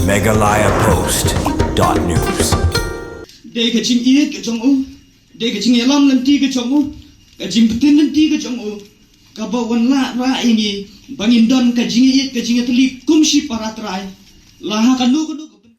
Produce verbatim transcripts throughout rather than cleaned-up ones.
Meghalaya Post dot news. Dei ka jingïeit ka jong u, dei ka jingïalam lynti ka jong u, ka jingbtin lynti ka jong u, kaba wan lah rah ïa ngi ba ngin don ka jingïeit ka jingïatylli kum shi para trai. La ha kano kano ka bynta.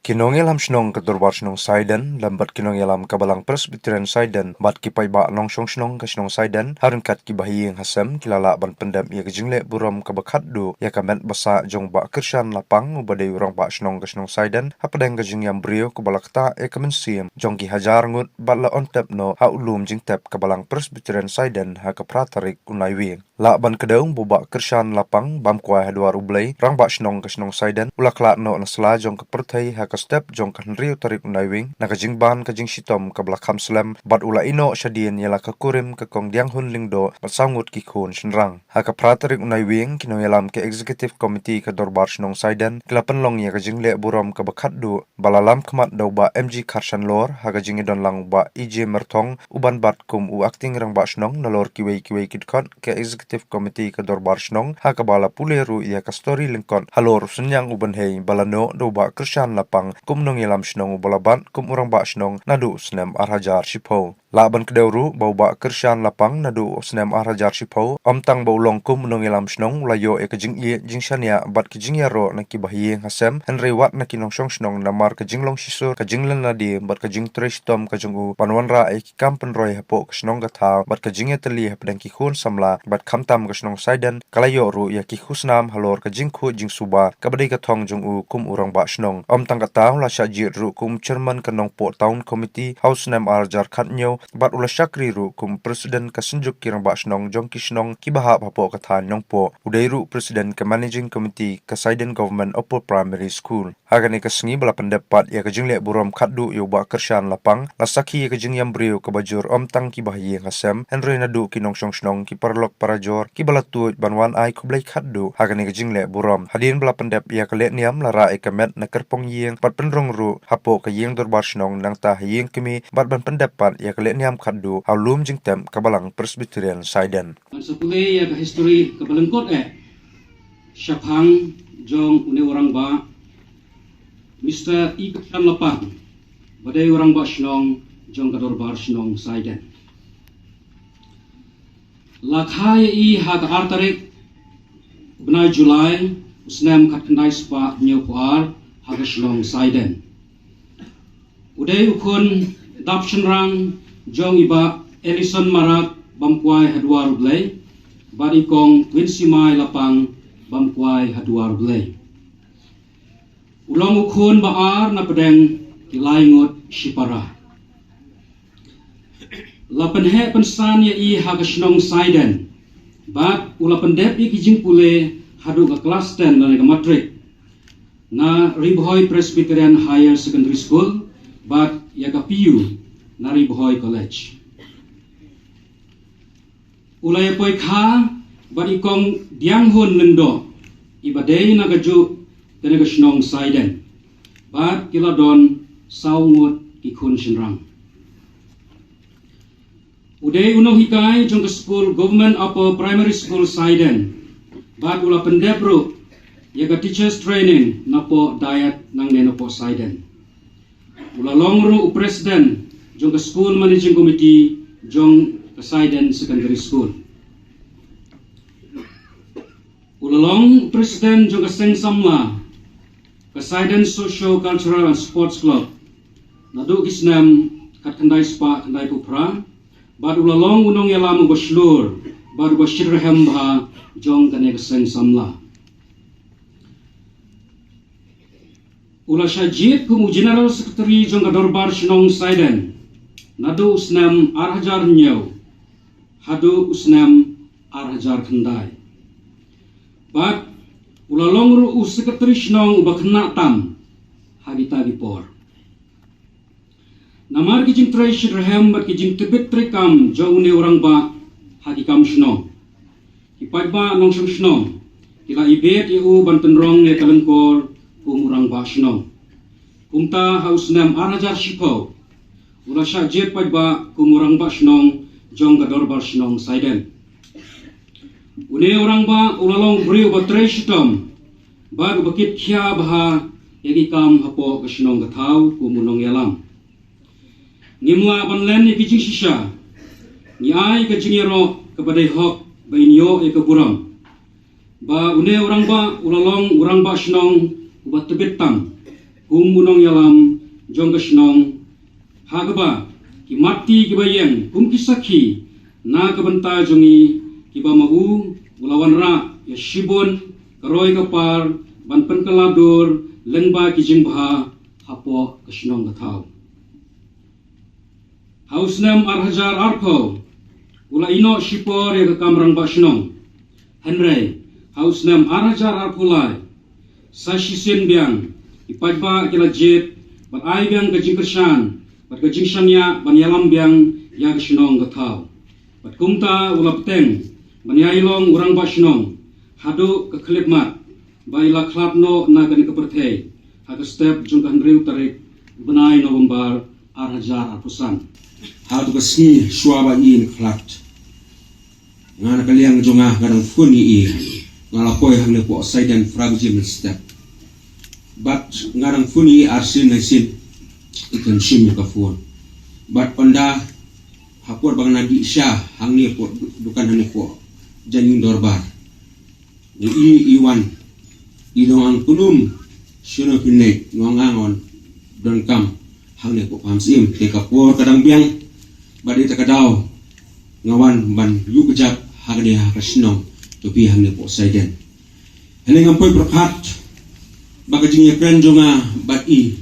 Ki nongïalam shnong ka Dorbar Shnong Saiden lem bad ki nongïalam ka Balang Presbyterian Saiden bad ki paidbah nongshong shnong ka shnong Saiden ha ryngkat ki bahaïing hasem ki la lah ban pyndep ïa ka jingleh burom kaba khatduh ïa ka met ba sah jong Bah Kyrshan Lapang uba dei u rangbah shnong ka shnong Saiden hapdeng ka jingïam briew kaba la ktah ïa ka mynsiem jong ki hajar ngut bad la on tep noh ha u lum jingtep ka Balang Presbyterian Saiden ha ka phra tarik u Naiwieng. Lah ban kdew ba u Bah Kyrshan Lapang bam kwai ha duar U Blei, rangbah shnong ka shnong Saiden, u la khlad noh na sla jong ka pyrthei ha ka step jong ka hynriew tarik u Naiwieng, na ka jingban ka jingshitom kaba la kham slem, bad u la ïeh noh shadien ïa la ka kurim ka Kong Dianghun Lyngdoh bad saw ngut ki khun shynrang. Ha ka phra tarik u Naiwieng, ki nongïalam ka Executive Committee ka Dorbar Shnong Saiden ki la pynlong ïa ka jingleh burom kaba khatduh ba la lam khmat da u Bah M G Kharshanlor ha ka jingïadon lang u Bah E J Myrthong uban bat kum u Acting Rangbah Shnong nalor kiwei kiwei ki dkhot ka Executive Committee ka Dorbar Shnong ha kaba la pule ruh ïa ka story lyngkot halor u synñiang u bynhei ba la noh da u Bah Kyrshan Lapang kum nongïalam shnong uba la bat kum u rangbah shnong naduh u snem ar hajar shiphew. Lah ban kdew ruh ba u Bah Kyrshan Lapang naduh u snem ar hajar shiphew, ym tang ba u long kum u nongïalam shnong, u la ïoh ïa ka jingïeit, jingshaniah bad ka jingïaroh na ki bahaïing hasem, hynrei wat na ki nongshong shnong namar ka jinglong shisur, ka jinglehniam bad ka jingtrei shitom ka jong u ban wanrah ïa ki kam pynroi hapoh ka shnong ka thaw bad ka jingïatylli hapdeng ki khun samla bad khamtam ka shnong Saiden ka la ïoh ruh ïa ki khusnam halor ka jingkhuid jingsuba kaba dei ka thong jong u kum u rangbah shnong. Ym tang kata, u la shah jied ruh kum u chairman ka Nongpoh Town Committee ha u snem ar hajar khathynñiew bad u la shakri ruh kum u president ka Synjuk ki Rangbah Shnong jong ki shnong kiba hap hapoh ka thaiñ Nongpoh. U dei ruh president ka Managing Committee ka Saiden Government Upper Primary School. Ha kane ka sngi ba la pyndep pat ïa ka jingleh burom khatduh ïa u Bah Kyrshan Lapang, la sakhi ïa ka jingïam briew kaba jur ym tang ki bahaïing hasem, hynrei naduh ki nongshong shnong, ki paralok parajor kiba la tuid ban wan ai khublei khatduh ha kane ka jingleh burom. Hadien ba la pyndep ïa ka lehniam, la rah ïa ka met na kyrpong ïing bad pynrung ruh hapoh ka ïing dorbar shnong, nangta ha ïing kmie bad ban pyndep pat ïa ka lehniam khatduh ha u lum jingtep ka Balang Presbyterian Saiden. Ngan sa pule ïa ka history kaba lyngkot eh shaphang jong une u rangbah, Mister E. Kyrshan Lapang, ba dei u rangbah shnong jong ka Dorbar Shnong Saiden. La kha ïa i ha ka ar tarik bnai July u snem khatkhyndai spah hynñiewphew ar ha ka shnong Saiden. U dei u khun dap shynrang jong i Bah Ellison Marak, bam kwai ha duar U Blei, bad i Kong Winsimai Lapang, bam kwai ha duar U Blei. U long u khun ba ar na pdeng ki lai ngut shipara. La pynheh pynsan ïa i ha ka shnong Saiden bad u la pyndep ïa ki jingpule haduh ka klas ten lane ka matrik na Ri Bhoi Presbyterian Higher Secondary School bad ïa ka P U na Ri Bhoi College. U la ïa poi kha bad i Kong Dianghun Lyngdoh, iba dei na kajuh kane ka shnong Saiden, bad ki la don saw ngut ki khun shynrang. U dei u nonghikai jong ka skul Government Upper Primary School Saiden bad u la pyndep ruh ïa ka teachers training napoh Dayat nangne napoh Saiden. U la long ruh u president jong ka school managing committee jong ka Saiden Secondary School. U la long president jong ka seng samla ka Saiden Socio Cultural and Sports Club naduh ki snem khatkhyndai spah khyndaiphew phra bad u la long u nongïalam uba shlur bad uba shitrhem bha jong kane ka seng samla. U la shah jied kum u General Secretary jong ka Dorbar Shnong Saiden naduh u snem ar hajar hynñiew haduh u snem ar hajar khyndai. Bad u la long ruh u Secretary Shnong uba khynnah tam ha kita ki por. Namar ki jingtrei shitrhem bad ki jingtbit treikam jong une u rangbah ha ki kam shnong, ki paidbah nongshong shnong ki la ibit ïa u ban pynrong ïa ka lyngkor kum u rangbah shnong. Kumta ha u snem ar hajar shiphew u la shah jied paidbah kum u rangbah shnong jong ka Dorbar Shnong Saiden. Une u rangbah u la long briew uba trei shitom bad uba kit khia bha ïa ki kam hapoh ka shnong ka thaw kum u nongïalam. Ngim lah ban len ïa ki jingshisha. Ngi ai ka jingïaroh kaba dei hok ba in ïoh ïa ka burom ba une u rangbah u la long u rangbah shnong uba tbit tam kum u nongïalam jong ka shnong, ha kaba ki mat ki kiba ïeng kum ki sakhi na ka bynta jong ngi, kiba ma u u la wanrah ïa shibun ka roi ka par ban pynkylla dur lyngba ki jingbha hapoh ka shnong ka thaw. Ha u snem ar hajar arphew u la ïehnoh shipor ïa ka kam rangbah shnong. Hynrei ha u snem ar hajar arphew lai, sa shisien biang ki paidbah ki la jied bad ai biang ka jingkyrshan bad ka jingshaniah ban ïalam biang ïa ka shnong ka thaw. Bad kumta u la bteng ban ïai long u rangbah shnong haduh ka khyllipmat ba i la khlad noh na kane ka pyrthei ha ka step jong ka hynriew tarik bnai November ar hajar arphew san. Ha tu ka sngi shuwa ba i khlad, nga na ka liang jong nga nga dang phone ïa i, nga la poi hangne poh Saiden Fragji mynstep. Bad nga dang phone ïa i arsien naisin, i khlem shim ïa ka phone. Bad ynda ha por ba nga na dih sha hangne poh du-, dukan hangne poh jingïadorbar, i, i wan, i dang ong kumno, shano phi leit, nga ong nga wan donkam hangne poh Pahamsyiem. Te ka por ka dang biang bad ïa kata ka daw nga wan ban ïuh kjat hangne ha ka shnong jong phi hangne poh Saiden. Hangne ngam poi pyrkhat ba ka jingïakren jong nga bad i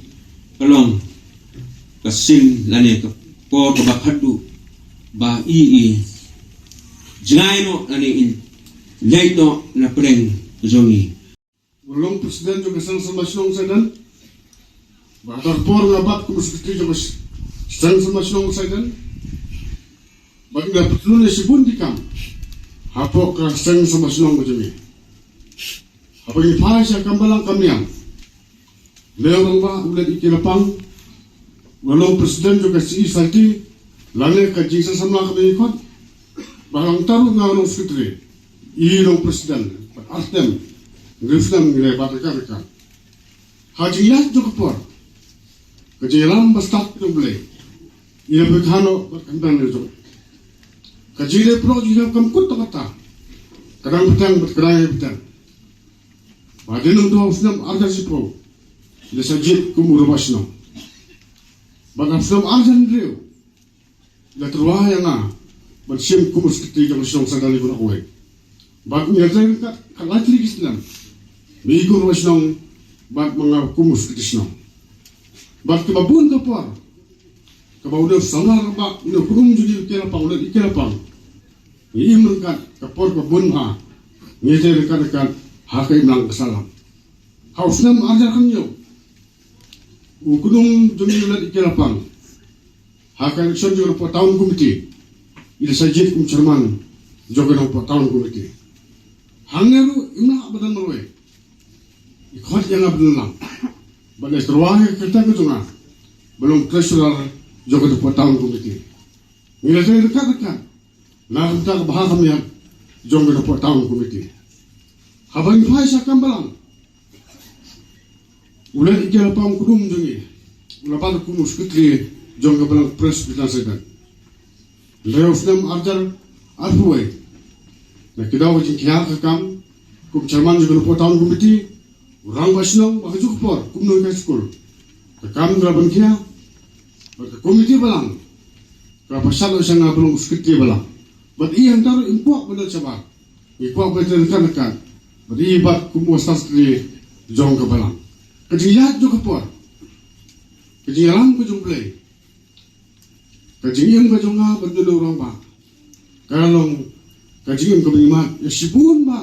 ka long ka sien lane ka por kaba khadduh ba i, i jngai noh lane i leit noh na pdeng ka jong i. U long president jong ka seng samla shnong Saiden. Bad ha ka por nga bat kum u secretary jong ka seng samla shnong Saiden. Bad nga pynlong ïa shibun ki kam hapoh ka seng samla shnong ka jong i. Haba ngi phai sha kam balang kam niam, lei u rangbah u Leit Ikhilapang u la long president jong ka C E Society, lane ka jingseng samla kaba ngi khot. Bad hangta ruh nga u long secretary, i long president, bad ar snem, hynriew snem ngi leit bad ryngkat ryngkat. Ha jingïaid jong ka por, ka jingïalam ba stad jong U Blei i la pyrkhat noh bad ka hynmen ka jong. Ka jingleh pynlong jingïalam kam kut tang katta, ka dang bteng bad ka dang ïai bteng. Ba hadien u snem ar hajar shiphew i la sa jied kum u rangbah shnong. Bad ha u snem ar hajar hynriew i la tyrwa ïa nga ban shim kum u secretary jong ka shnong Saiden Ibunakwai. Bad ngi la trei ryngkat ka lai tylli ki snem, me kum u rangbah shnong bad ma nga kum u secretary shnong. Bad kaba bun ka por kaba u dei u samla rangbah, u dei u kynum jong ngi u Ikhilapang, u Leit Ikhilapang, ngi im ryngkat ka por kaba bun bha, ngi trei ryngkat ryngkat ha ka imlang ka sahlang. Ha u snem ar hajar khathynñiew u kynum jong ngi u Leit Ikhilapang, ha ka election jong ka Nongpoh Town Committee, i la sa jied kum chairman jong ka Nongpoh Town Committee. Hangne ruh im lah ba don marwei i khot ïa nga ban long, bad la tyrwa ïa ka kyrteng ka jong nga ban long treasurer jong ka Nongpoh Town Committee. Ngi la trei ryngkat ryngkat na ka bynta ka bha ka miat jong ka Nongpoh Town Committee. Haba ngi phai sha kam balang, u Leit Ikhilapang u kynum jong ngi u la bat kum u secretary jong ka Balang Presbyterian Saiden. Hynrei ha u snem ar hajar arphew wei, na ki daw ka jingkhia ka kam kum chairman jong ka Nongpoh Town Committee, u rangbah shnong, bad ha kajuh ka por kum u nonghikai skul, ka kam ka la pynkhia bad ka committee balang ka la pynshad noh sha nga ban long u secretary balang. Bad i hangta ruh im kwah ban don shabar, i kwah ban trei ryngkat ryngkat, bad i bat kum u secretary jong ka balang. Ka jingïaid jong ka por, ka jingïalam ka jong U Blei, ka jingim ka jong nga bad u rangbah ka la long ka jingim kaba ngi mad ïa shibun ba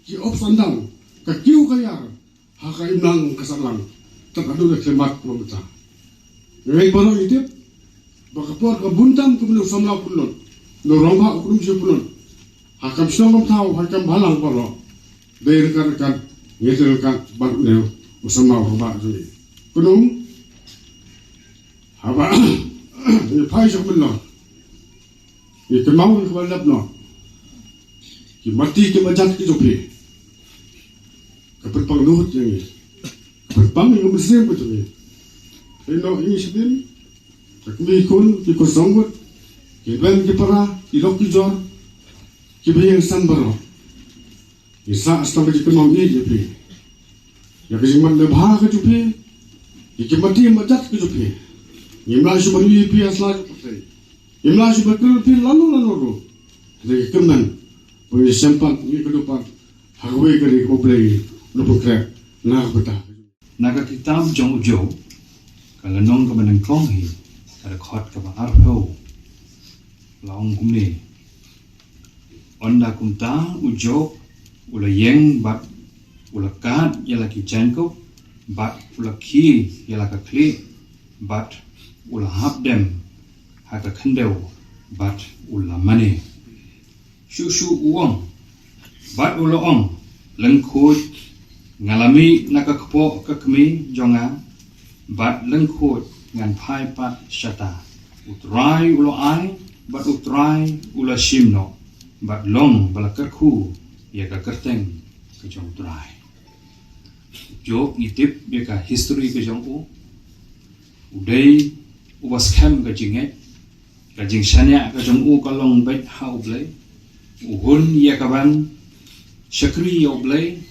ki ups and down, ka kiew ka ïar ha ka imlang ka sahlang, tad haduh ka khyllipmat kaba mynta. Nga ngeit baroh ngi tip ba ka por ka bun tam kumne u samla u pynlut, u rangbah u kynum shi pynlut, ha kam shnong kam thaw, ha kam balang baroh, dei ryngkat ryngkat, ngi dei ryngkat bad une u samla u rangbah jong ngi. Kynum, haba ngi phai sha ka mynnor, ngi kynmaw ïa kaba lap noh, ki mati ki majat ki jong phi, ka pynpang lut ïa ngi, Pang ïa ka mynsiem ka jong ngi. Ïa no ïa ngi shadien. Ka kmie khun ki khun sawdong, ki hynmen ki para, ki lok ki jor, ki ba ïeng sam baroh. Ngi sa sdang ka jingkyrmen ïa phi. Ïa ka jingmut ne bha ka jong phi. Ïa ki mati majat ka jong phi. Ngim lah shu ban ïa phi ha sla jong pyrthei. Ngim lah shu ban kyrmen phi lano lano ruh. Hynrei ka kyrmen ba ngi shem pat ngi kynduh pat ha kawei ka ri kaba U Blei u la pynkhreh na ka bynta. Na ka kitab jong u Job, ka lynnong kaba nyngkong hi, ka dkhot kaba arphew, la ong kumne. Ynda kumta u Job u la ïeng bad u la kad ïa la ki jaiñkup bad u la khie ïa la ka khlieh bad u la hap dem ha ka khyndew bad u la mane. Shuh shuh u ong bad u la ong, lyngkhuid, nga la mih na ka kpoh ka kmie jong nga, bad lyngkhuid ngan phai pat shata. U Trai u la ai bad U Trai u la shim noh, bad long ba la kyrkhu ïa ka kyrteng ka jong U Trai. Job ngi tip ïa ka history ka jong u. U dei uba skhem ka jingngeit, ka jingshaniah ka jong u ka long beit ha U Blei. U hun ïa ka ban shakri ïa U Blei,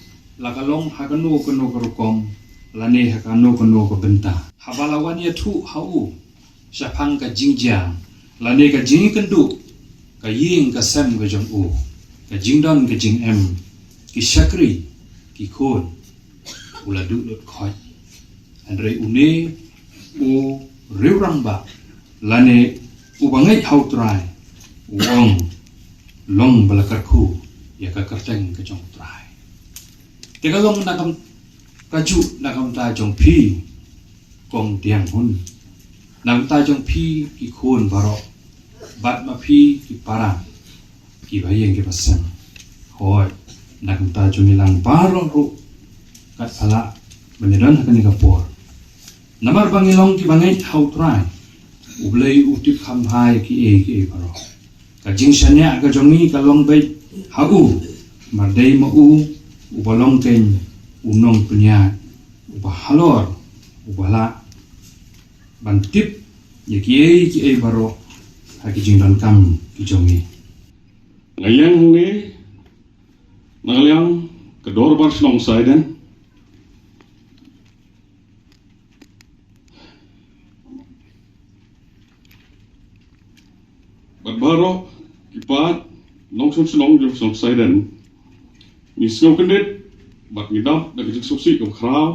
la ka long ha kano kano ka rukom lane ha kano kano ka bynta. Haba la wan ïathuh ha u shaphang ka jingjia lane ka jingïakynduh ka ïing ka sem ka jong u, ka jingdon ka jingem, ki shakri, ki khun, u la duh lut khoit. Hynrei une u riewrangbah lane uba ngeit ha U Trai u ong, long ba la kyrkhu ïa ka kyrteng ka jong U Trai. Te ka long na kam, ka juh na ka bynta jong phi, kong Dianghun, na ka bynta jong phi ki khun baroh, bad ma phi ki para, ki ba ïeng ki ba sem. Hooid, na ka bynta jong ngi lang baroh ruh, kat phala ba ngi don ha kane ka por. Namar ba ngi long ki ba ngeit ha U Trai, U Blei u tip kham bha ïa kiei kiei baroh. Ka jingshaniah ka jong ngi ka long beit ha u, namar dei ma u uba long kein u nongpynïaid uba halor, uba lah ban tip ïa kiei kiei baroh ha ki jingdonkam ki jong ngi. Nga ïeng hangne na ka liang ka dorbar shnong Saiden. Bad baroh ki paid nongshong shnong jong shnong Saiden, ngi sngewkyndit bad ngi dap da ka jingsngewsih kaba khraw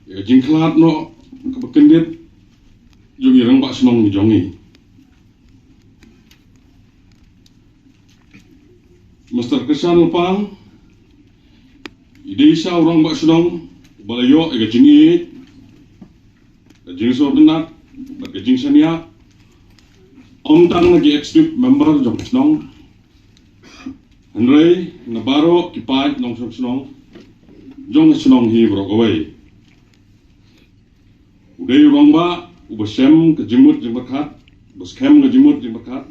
ïa ka jingkhlad noh kaba kyndit jong i rangbah shnong jong ngi. Mister Krishan Lapang i dei shisha u rangbah shnong uba la ïoh ïa ka jingïeit, ka jingsngewtynnat bad ka jingshaniah, ym tang na ki executive member jong ka shnong, hynrei na baroh ki paid nongshong shnong jong ka shnong hi baroh kawei. U dei u rangbah uba shem ka jingmut jingpyrkhat, uba skhem ka jingmut jingpyrkhat.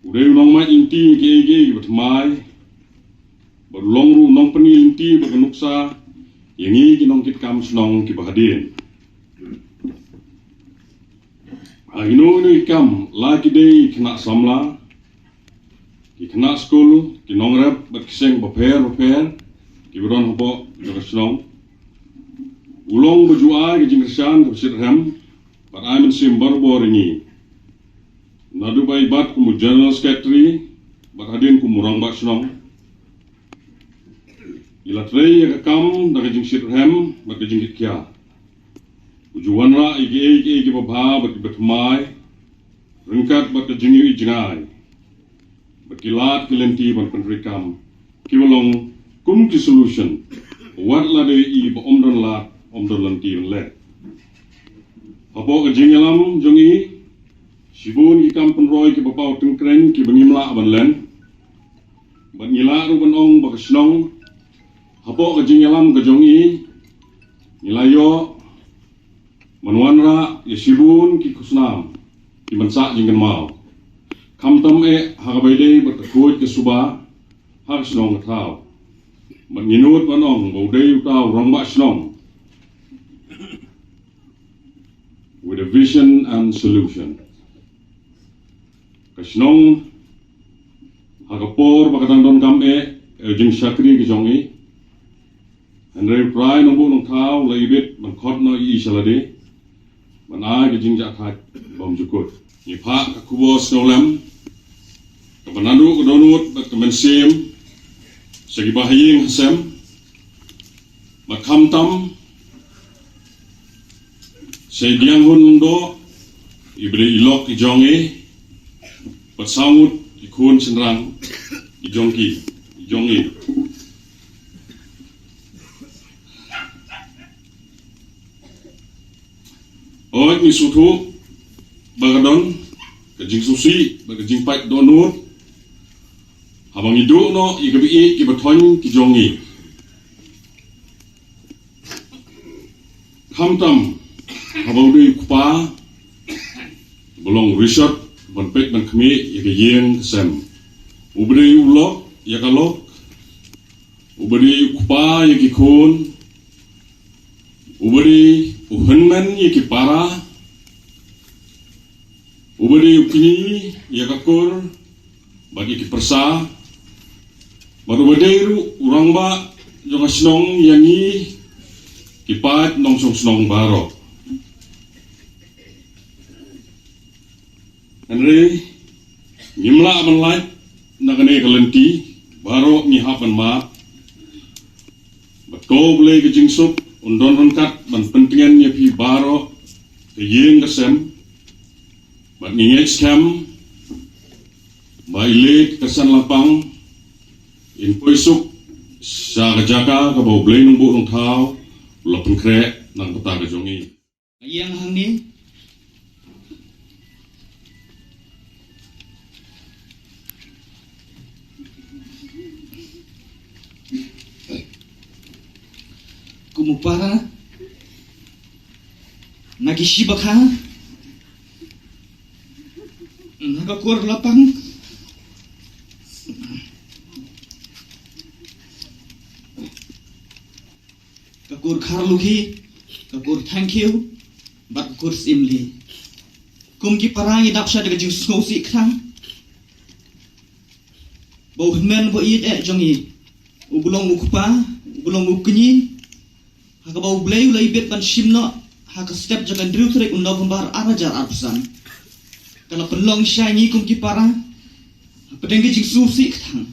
U dei u nongmih lynti ïa kiei kiei kiba thymmai, bad u long ruh u nongpyni lynti bad ka nuksa ïa ngi ki nongkitkam shnong kiba hadien. Ha kino kino ki kam, la ki dei ki khynnah samla, ki khynnah skul, ki nongrep bad ki seng bapher bapher kiba don hapoh jong ka shnong, u long uba ju ai ka jingkyrshan kaba shitrhem bad ai mynsiem barabor ïa ngi. Naduh ba i bat kum u General Secretary bad hadien kum u rangbah shnong, i la trei ïa ka kam da ka jingshitrhem bad ka jingkitkhia. U ju wanrah ïa kiei kiei kiba bha bad kiba thymmai ryngkat bad ka jingïohi jngai bad ki lad ki lynti ban pyntreikam kiba long kum ki solution, wat la dei i ba ym don lad ym don lynti ban leh. Hapoh ka jingïalam jong i, shibun ki kam pynroi kiba paw tyngkreiñ kiba ngim lah ban len. Bad ngi lah ruh ban ong ba ka shnong, hapoh ka jingïalam ka jong i, ngi la ïoh ban wanrah ïa shibun ki khusnam kiban sah jingkynmaw, khamtam eh ha kaba ïadei bad ka khuid ka suba ha ka shnong ka thaw. Bad ngi nud ban ong ba u dei uta u rangbah shnong with a vision and solution. Ka shnong ha ka por ba ka dang donkam eh, eh, jingshakri ka jong i. Hynrei u Trai Nongbuh Nongthaw u la ibit ban khot noh ïa i sha lade ban ai ka jingjahthait bymjukut. Ngi phah ka khubor sngewlem kaba naduh ka dohnud bad ka mynsiem sha kiba ha ïing ha sem, bad khamtam sha i Dianghun Lyngdoh, iba dei i lok i jong i, bad saw ngut i khun shynrang i jong ki, i jong i. Oi, ngi sngewthuh ba ka don ka jingsngewsih bad ka jingpait dohnud haba ngi duh noh ïa kiba ïeit kiba thoiñ ki jong ngi. Khamtam haba u dei u kpa ba long rishot ban peit ban khmih ïa ka ïing ka sem, uba dei u lok ïa ka lok, uba dei u kpa ïa ki khun, uba dei u hynmen ïa ki para, uba dei u kñi ïa ka kur bad ïa ki pyrsa, bad uba dei ruh u rangbah jong ka shnong ïa ngi ki paid nongshong shnong baroh. Hynrei ngim lah ban lait na kane ka lynti, baroh ngi hap ban mad. Bad ko Blei ka jingsuk un don ryngkat ban pyntngen ïa phi baroh ka ïing ka sem. Bad ngi ngeit skhem ba i leit ka Sen Lapang in poi suk sha ka jaka kaba u Blei Nongbuh Nongthaw u la pynkhreh na ka bynta ka jong i. Ïa nga hangne. Kum u para na ki shibakha, na ka kur Lapang, ka kur Kharlukhi, ka kur Thangkhiew, bad ka kur Syiemlieh. Kum ki para ngi dap sha da ka jingsngewsih kthang ba u hynmen ba ïeit eh jong ngi, uba long u kpa, uba long u kñi, ha kaba u Blei u la ibit ban shim noh ha ka step jong ka hynriew tarik u November ar hajar arphew san, ka la pynlong sha ngi kum ki para hapdeng ka jingsngewsih kthang.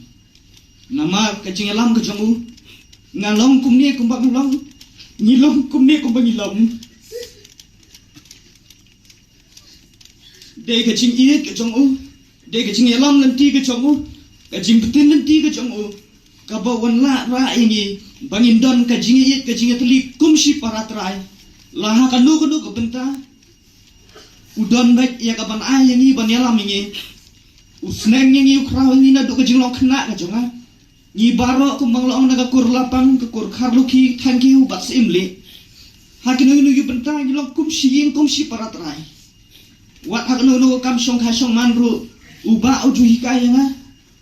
Namar ka jingïalam ka jong u, nga long kumne kumba nga long, ngi long kumne kumba ngi long. Dei ka jingïeit ka jong u, dei ka jingïalam lynti ka jong u, ka jingbtin lynti ka jong u, kaba wan lah rah ïa ngi ba ngin don ka jingïeit ka jingïatylli kum shi para trai. La ha kano kano ka bynta u don beit ïa ka ban ai ïa ngi, ban ïalam ïa ngi. U sneng ïa ngi, u khraw ïa ngi naduh ka jinglong khynnah ka jong nga. Ngi baroh kumba nga la ong na ka kur Lapang, ka kur Kharlukhi, Thangkhiew bad Syiemlieh, ha kino kino ki bynta ngi long kum shi ïing, kum shi para trai. Wat ha kano kano ka kam shongkha shongman ruh, u bah u ju hikai ïa nga,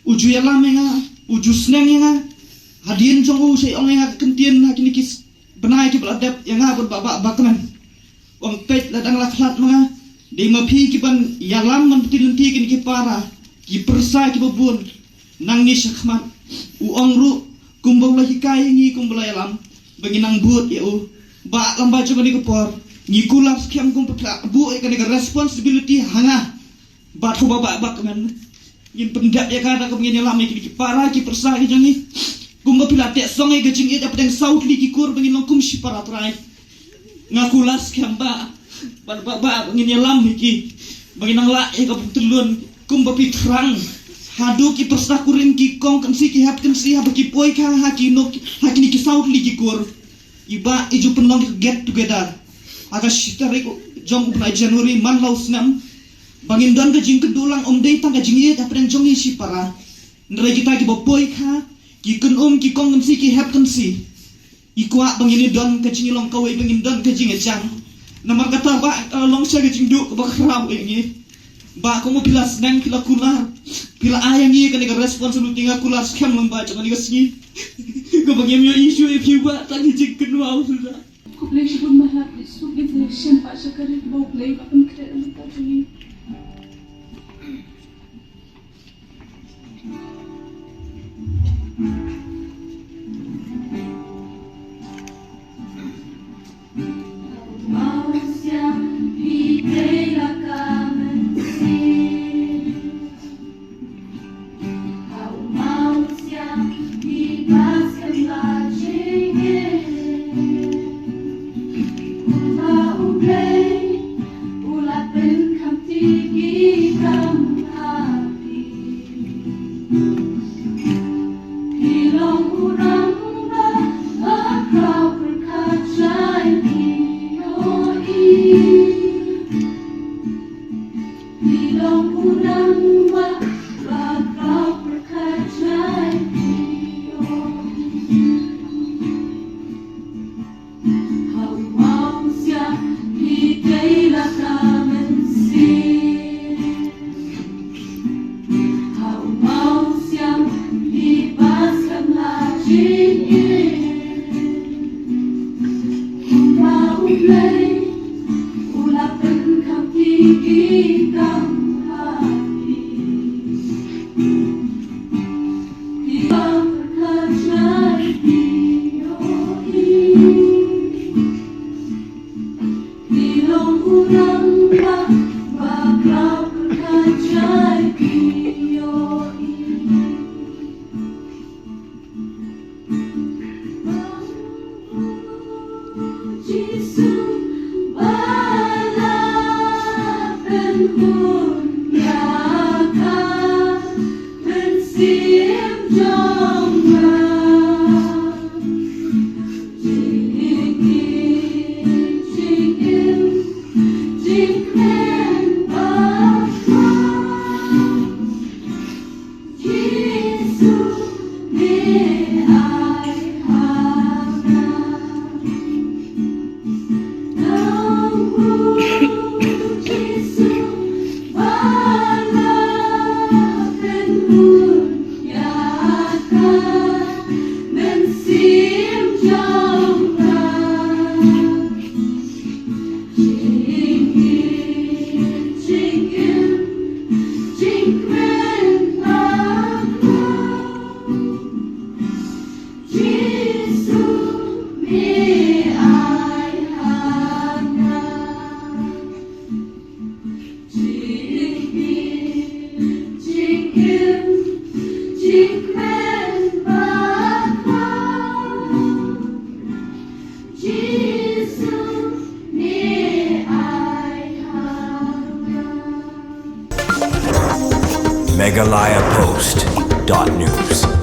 u ju ïalam ïa nga, u ju sneng ïa nga. Hadien jong u u sa ong ïa nga ka kyntien ha kine ki s-, bnai kiba la dep ïa nga bad Bah, Bah, Bah Kmen. U ong, peit, la dang la khlad ma nga, dei ma phi ki ban ïalam ban btin lynti ïa kine ki para, ki pyrsa kiba bun nangne shakhmat. U ong ruh kumba u la hikai ïa ngi, kumba u la ïalam, ba ngin nang bud ïa u. Bah, lem bad jong kane ka por ngi kular skhem kumba phi la buh ïa kane ka responsibility ha nga. Bad haba, Bah, Bah Kmen, ngin pyndep ïa ka da kaba ngin ïalam ïa kine ki para ki pyrsa ki jong ngi. Kumba phi la teh song ïa ka jingïeit hapdeng saw tylli ki kur ba ngin long kum shi para trai. Nga kular skhem, Bah, Bah, Bah, Bah, ba ngin ïalam ïa ki, ba ngin nang lah ïa ka bynta tylluan kumba phi thrang. Haduh ki pyrsa kurim, ki kong kynsi, ki hep kynsi, haba ki poi kha ha kino, ha kine ki saw tylli ki kur, i Bah i ju pynlong ka get together ha ka shi tarik jong u bnai January man la u snem, ba ngin don ka jingkynduh lang, ym dei tang ka jingïeit hapdeng jong ngi shi para. Hynrei kita kiba poi kha, ki kynum, ki kong kynsi, ki hep kynsi, i kwah ba ngin ïa don ka jingïalong kawei, ba ngin don ka jingïajan. Namar kata Bah, ka la long sha ka jingduh kaba khraw ïa ngi. Bah, kumba phi la sneng, phi la kular, Phi la ai ïa ngi kane ka responsibility, nga kular skhem lang ba jong kane ka sngi. Kaba ngim ïoh issue ïa phi ba tang ki jingkynmaw suda. Khublei shibun Malat, Jisu, ngi sa ïashem ba sha ka ri ba U Blei ba pynkhreh na ka jong ngi. Meghalaya Post dot news.